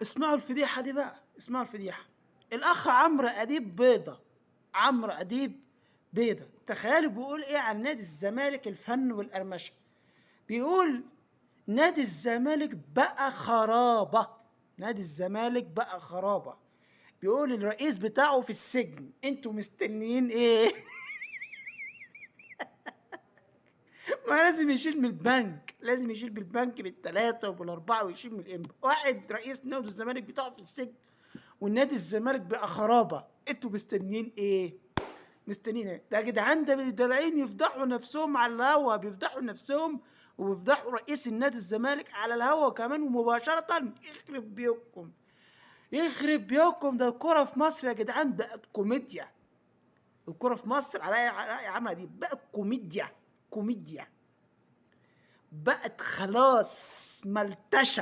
اسمعوا الفضيحة دي بقى، اسمعوا الفضيحة. الأخ عمرو أديب بيضة، عمرو أديب بيضة، تخيلوا بيقول إيه عن نادي الزمالك الفن والقرمشة. بيقول نادي الزمالك بقى خرابة، نادي الزمالك بقى خرابة. بيقول الرئيس بتاعه في السجن، انتوا مستنيين ايه؟ ما لازم يشيل من البنك، لازم يشيل بالبنك بالثلاثة وبالأربعة ويشيل من الإم. واحد رئيس نادي الزمالك بتاعه في السجن والنادي الزمالك بقى خرابة، انتوا مستنيين ايه؟ مستنيين ايه؟ ده يا جدعان ده طالعين يفضحوا نفسهم على الهوا، بيفضحوا نفسهم وبيفضحوا رئيس النادي الزمالك على الهوا كمان ومباشرة. يخرب بيوتكم، يخرب بيوتكم. ده الكرة في مصر يا جدعان بقت كوميديا. الكرة في مصر على رأي عمرو دي بقت كوميديا، كوميديا بقت خلاص ملتشة.